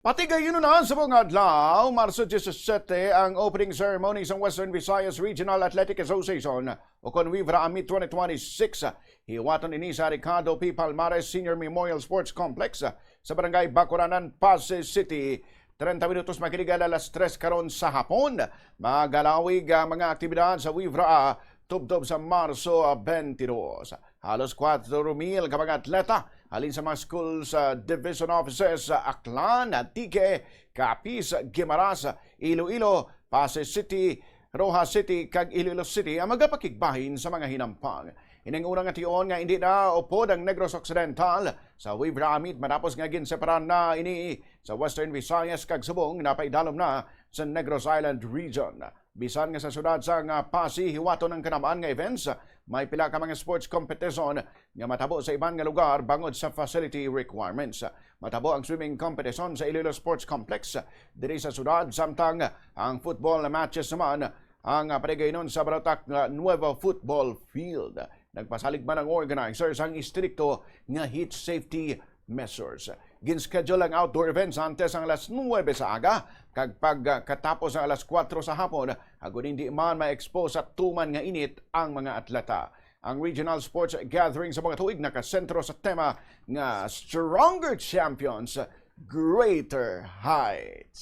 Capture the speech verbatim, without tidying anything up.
Pati gayuno na sa mga adlaw, Marso disisiete, ang opening ceremony sa Western Visayas Regional Athletic Association o kon WVRA Meet twenty twenty-six. Hiwaton ini sa Ricardo P. Palmares Senior Memorial Sports Complex sa Barangay Bacuranan, Passi City. Treinta minutos makinig alas tres karon sa hapon. Magalawig ang mga aktibidad sa WVRA tubtob sa Marso twenty-two. Halos kwatro mil ka mga atleta halin sa mga schools, ah, division offices sa Aklan, Antique, Capiz, Guimaras, Iloilo, Passi City, Roxas City, kag Iloilo City ang magapakigbahin sa mga hinampang. Ining una nga tion nga hindi na upod ang Negros Occidental sa WVRA Meet matapos nga ginseparan na ini sa Western Visayas kag subong napaidalom na sa Negros Island Region. Bisan nga sa siyudad sang Passi hiwaton ang kanamaan nga events, may pila ka mga sports competition nga matabo sa iban nga lugar bangod sa facility requirements. Matabo ang swimming competition sa Iloilo Sports Complex diri sa siyudad, samtang ang football matches naman ang, ah, paligaynon sa Barotac, ah, Nuevo Football Field. Nagpasalig man ang organizers ang istrikto nga heat safety measures. Gin-schedule ang outdoor events antes ang alas nuwebe sa aga, kag pagkatapos ang alas kuwatro sa hapon, agod hindi man ma-expose sa tuman nga init ang mga atleta. Ang regional sports gathering sa mga tuig nakasentro sa tema nga Stronger Champions, Greater Heights.